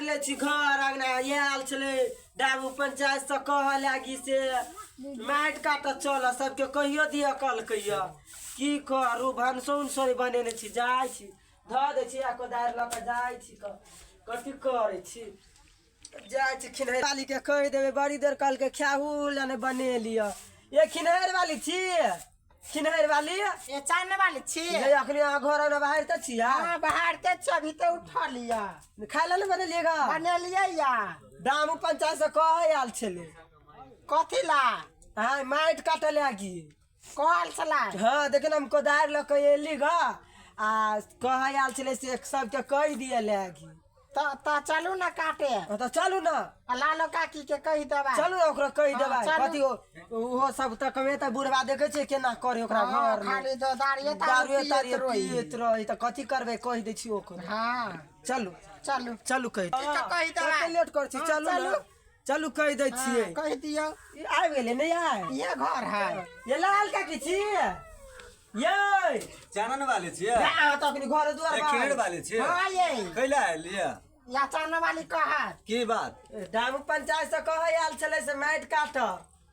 लै छी घर अंगना। आयल छलै डाबू पंचायत से कहऽ लागी से माटि काटऽ चल, सबके कहियो दिअ कहलकै। की करू, भनसो उनसो नहि बनेने छी। जाइ छी, धऽ दै छी आ कोदारि लऽ कऽ जाइ छी। कथी करै छी? जाइ छी खिन्हैर वाली के कहि देबै। बड़ी देर कहलकै खाहू लए नहि बनेलियै। ये खिन्हैर वाली छी, खिन्हैर वाली। ए चाने वाली छी। ये अखनी अहाँ घर अंगना बाहर तऽ छियै? हाँ, बाहर ते छी, अभी ते उठलियै। खाय लए नहि बनेलियै गा? बनेलियै या। दामू पंचायत से कहै आयल छलै। कथी ला? हाँ, माटि काटऽ लागी। कहल छला? हाँ, देखिन हम कोदारि लऽ कऽ एली गा आ कहै आयल छलै से सबके कहि दिअ लागी। तऽ चलू ने काटे। हाँ, तऽ चलू ने। आ लालो काकी के कहि देबै। चलू ने, ओकरो कहि हाँ, देबै। चलू। कथी ओहो सब तऽ कमे तऽ बुढ़बा देखै छियै केना करे ओकरा। हाँ, घर मे खाली दो दाड़िए तारी दारुए पियैत तारिये रही। पियैत रही, तऽ कथी करबै, कहि दै छी ओकरो। हाँ। चलू। चलू। चलू, कहि ठीक है, कहि देबै। कते लेट करै छी? हाँ, चलू ने। चलू। चलू, कहि दै हाँ, छियै। कहि दियौ। ई आबि गेलै नहि आय? ये घर है। ये लाल काकी छी ये? चानन वाले छियै? अहाँ तऽ अखनी घर दुआर ए, खिरड़ वाले छियै? हाँ, ये। कैला एलियै? या चाने वाली कहत। की बात? डामू पंचायत से कहै आयल छलै से माटि काट।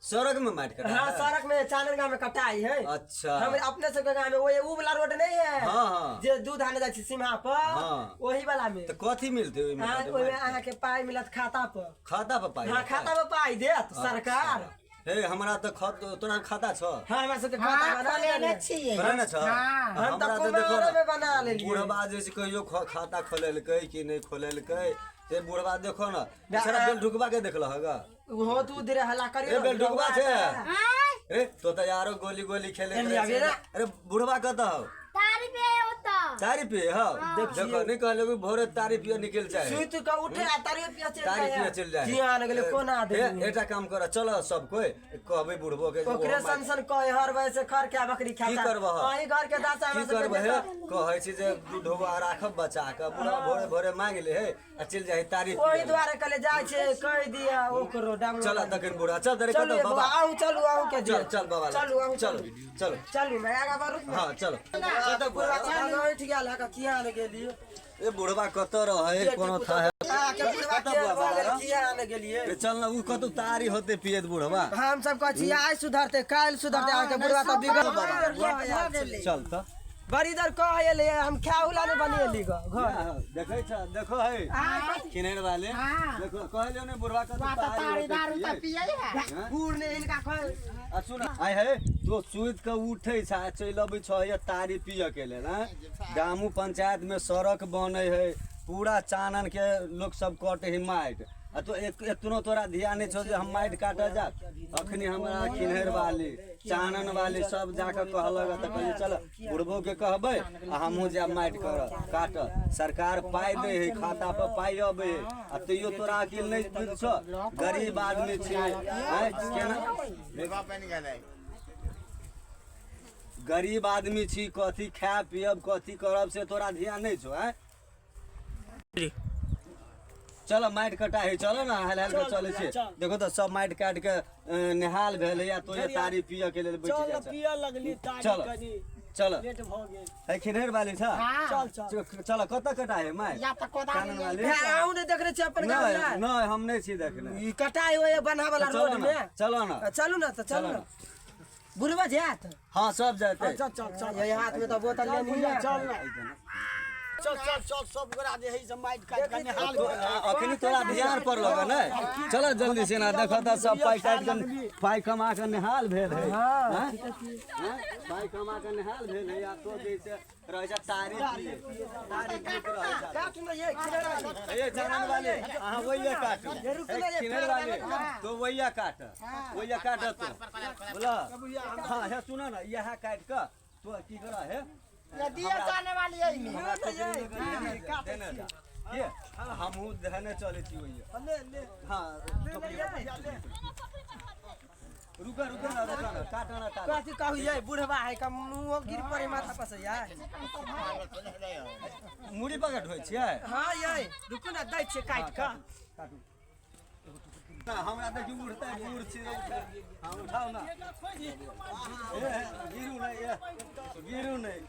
सड़क में माटि कटा हाँ है? सड़क में, चानन गाँव में कटाई है। अच्छा। हम अपने सबके गाँव में वो उ वाला रोड नहीं है? हाँ, हाँ। जे दूध आने जाइ छी सीमा पर। हाँ। ओही वाला में। तऽ कथी मिलतै ओहिमे? हाँ, काटे ओहिमे माटि? अहाँके पाइ मिलत खाता पर। खाता पर पाइ हाँ। मिलतै? खाता पर पाइ देत सरकार। हे, हमरा तऽ खत तोरा खाता छौ? हाँ, हमरा सबके खाता हाँ, बना खोलेने लेने। छियै। तोरा ने छौ? हाँ। हम तऽ हमरा तऽ देखो कुमारे ने, में बना लेलियै। बुढ़बा जे छै कहियो खाता खोलेलकै कि नहि खोलेलकै से। बुढ़बा देखो ने, बेचारा बेल ढुकबा के देखलह गा? ओहो दूध रे हल्ला करियो। ए, बेल ढुकबा छै। ए, तो तऽ यारो गोली गोली खेले एलिया रहै छै। बेरा। अरे, बुढ़बा कतऽ हौ? तारी पे होता। तारी पिए हौ? देखो, नहीं कहले कि भोरे तारी पिए निकल जाए। सुति कऽ उठे आ तारियो पिया चलि तारी जाए। पिए चल जाए। जिया ने गेलै कोना ए, देली। एकटा काम कर, चलो सब कोई कहबै बुढ़बो के जे ओकरे ओहो सन सन कहे हर वजह से खर के बकरी की खाता। करबह? अहीं घर के दासा की हमरा सबके करबै हे? देता। कहै छी जे दूधवा राखब बचा कऽ, बुढ़ा भोरे भोरे मांगि ले हे आ चलि जाइ तारी। ओहि दुआरे कहले जाइ छै, कहि दिअ ओकरो डांग। चल तखन बुढ़ा, चल तरे। चलू। कतऽ ए बौआ, बाबा? अहूँ चलू, अहूँ के चल चल बाबा लग। चलू अहूँ। चल चल। चलू, मैं आगा बढ़ू। हाँ, चल। कतऽ बुढ़वा बुढ़वा? उठि गेल है, किया ने गेलियै? ए बुढ़वा कतऽ रहै, कोनो था है? अहाँके बुढ़वा कतऽ के बुढ़वा भऽ गेल? रहै? किया ने गेलियै? ए, चल ने, उ कतौ तारी होते पियत बुढ़वा। हम सब कहै छी आइ सुधरते, काल्हि सुधरते, अहाँके बुढ़वा तऽ बिगड़। चल तऽ। बड़ी देर कह एलै, हम खाउला नहि बनेली ग घर। देखै छ, देखो है किनेर वाले। हाँ। देखो, कहलियो ने बुढ़वा कतौ बा तऽ तारी दारू तऽ होते पियै है। पियै। बूढ़ ने हिनका कह। आ सुन, आइ हे तो सुति के उठै छ आ चलि अबै छ या तारी पिय के लेल। आँय, गामू पंचायत में सड़क बनै है, पूरा चानन के लोक सब कटे है माटि, आ तो एक एतनो तोरा ध्यान नहि छौ जे हम माटि काटऽ जा। अखनी हमरा खिन्हैर वाली, चानन वाली सब जाके कहलक तऽ कहलियै चल बुढ़बो के कहबै आ हमहूँ जायब माटि करऽ काटऽ। सरकार पाइ दै है, खाता पर पाइ अबै है, आ तैयो तोरा अकिल नहि बुद्धि छौ। गरीब आदमी छियै, आँय, केना गरीब आदमी छी, कथी खायब पियब, कथी करब से तोरा ध्यान नहि छौ। आँय, चल, माटि कटा है, चलो ने, हाल हाल के चलै छियै। देखो तऽ सब माटि काटि के नेहाल भेल या तो ये तारी पिय के लेल बैठ चल। जाइ छै। पियऽ लगली तारी। चल। कनी चल। लेट भऽ गेल। है खिनहर वाली छ? हाँ। चल चल। चल, कतऽ कटा है माटि? या तऽ कोदारि चानन वाली। हे, अहूँ नहि देखने छी अपन गाँव नहि। मे? नहि, हम नहि छी देखने। ई कटाई होय बन्हा वाला चलो रोड ने में। चलो ने। चलू ने तऽ, चलू ने, बुढ़वा जायत। हाँ, सब जेतै। चल चल चल। ये हाथ में तो बोतल लेनी है। चल ने, चल चल चल। सब गोरा जे है से माटि काटि कऽ निहाल तो भेल। अखनी तोरा ध्यान पर लग ने, चल जल्दी से ना। देखो तऽ सब पाइ काटि के, पाइ कमा के निहाल भेल है। हाँ? हाँ? पाइ कमा के निहाल भेल है आ तो जे से रहै छै तारी पिए, तारी पीत रहै छै। काट ने ये खिलौना वाली। ए चानन वाले, अहाँ वही काटू। ये रुक ना, ये किनर वाले, तो वही काट, वही काट तो बोला। हाँ, हे सुन ना, यह काट के तो की कर है? ये दिया जाने वाली है में। हमरा टोकरी में देने जा के हमहूँ धने चलै छी वही। ले ले। हाँ, टोकरी। रुका रुका ना, रुका ना, काट ना ताले। कथी कहू ये, बुढ़वा है कम मुँह गिर पड़े माथा पर से यार। मुड़ी पकड़ होइ छियै? हाँ ये, रुकू ना, दै छियै काटि कऽ। काटू ना, हमरा देखी उठतै, बूढ़ छी। हाँ, उठाउ ना। ए, गिरू नहि, ए, गिरू नहि।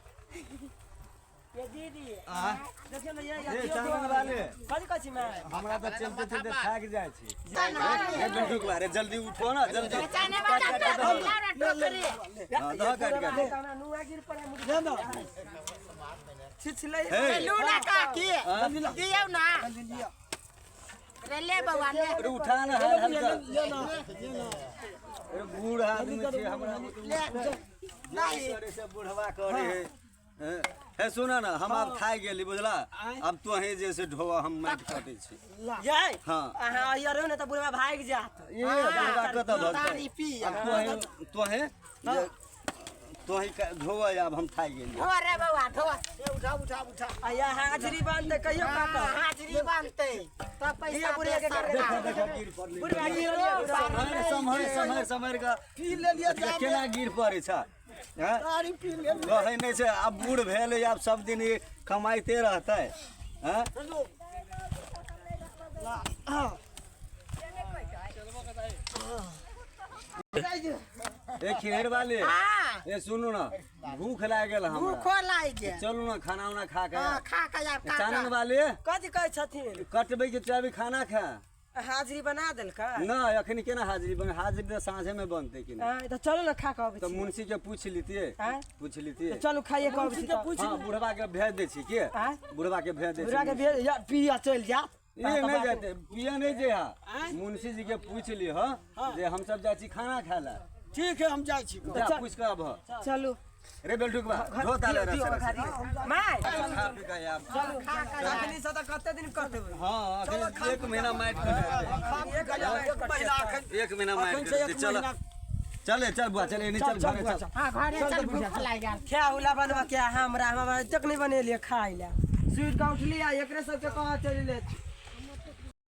ये दीदी आ देखियो ने ये ए, चानन वाले। कथी कहै छी मैं हमरा तऽ चलते चलते थाकि जाइ छी। ए बिल्टुक बारे जल्दी उठो ना जल्दी। चाने वाला टोकरी लाओ ना टोकरी। हाँ, दह काट काट। हमरा नुआ गिर पड़े मुड़ी ले ना। छिछलै। हे लूना काकी हाँ? दियौ ना। रे ले बौआ ले। अरे उठा ना हाल हल्का। ले ना ले ना। अरे बूढ़ आदमी छै हमरा। ले नहीं करे से बुढ़वा करे है। हे सुन ना हम आब थाकि गेली बुझला। अब तू अहीं जे से ढोआ हम माटि कटै छी। ये हाँ। अहाँ अइयो रहो ने तऽ बुढ़वा भागि जात। ये बुढ़वा कतऽ भगतै? तारी पी। अब तू अहीं तू अहीं ढोआ आब हम थाकि गेली। ढो रे बौआ ढो। ए, उठा उठा उठा। आ यहाँ हाजरी बनतै कहियो काटत। हाजरी बनतै तब पैसा दिया बुढ़िया के दे करके सरकार। देखा देखा गिर पड़लै। बुढ़वा गिर सम्हरि सम्हरि सम्हरि सम्हरि कऽ पी लेलियै जामे। केना गिर पड़ै छ? हैं? तारी पी लेलियै। कहै नहि छै आब बूढ़ भेलै आब सब दिन ई कमाइते रहतै। हैं? ए खिहर वाले हाँ। ए सुनू ना भूख लागल हमरा। भूखो लागि गेल। चलू ना खाना उना खा के। हाँ, खा के आब काटा। चानन वाले कथी कहै छथिन? कटबै के चाहबै खाना खा। हाजरी बना देलकै? ना अखन केना हाजिरी बन हाजिरी तऽ साँझे में बनतै कि नहि। आँय, तऽ चलू ने खा कऽ अबै तऽ छी। मुंशी के पूछ लितियै। आँय? पूछ लितियै। तऽ चलू खाइए कऽ अबै छी तऽ। हाँ बुढ़वा के भेज दै छी के आँय? बुढ़वा के भेज दै छी। बुढ़वा के भेज या पिया चलि जायत। ई नहि जेतै पिया नहि जे हा मुंशी जी के पूछ लिह जे हम सब जाइ छी खाना खाय ला। ठीक है हम जाइ छी। जा पूछ के आबह। चलू रे बेल्टुक बा धो ताले दियौ, रस दियौ, रस। माय खा पी के आब। अखनी से तऽ कते दिन कटबै? हाँ अखन एक महीना माटि कटतै। एक महीना अखन। एक महीना माटि अखन से कटतै एक चल। महीना। चले चल बुआ चल एनी चल घरे चल। हाँ घरे चल भूख लागि गेल। क्या हुला बनवा क्या हमरा हमरा तक नहीं बनेलिए खाइ ला। सुति कऽ उठली आ एकरे सबके कहाँ चलि ले।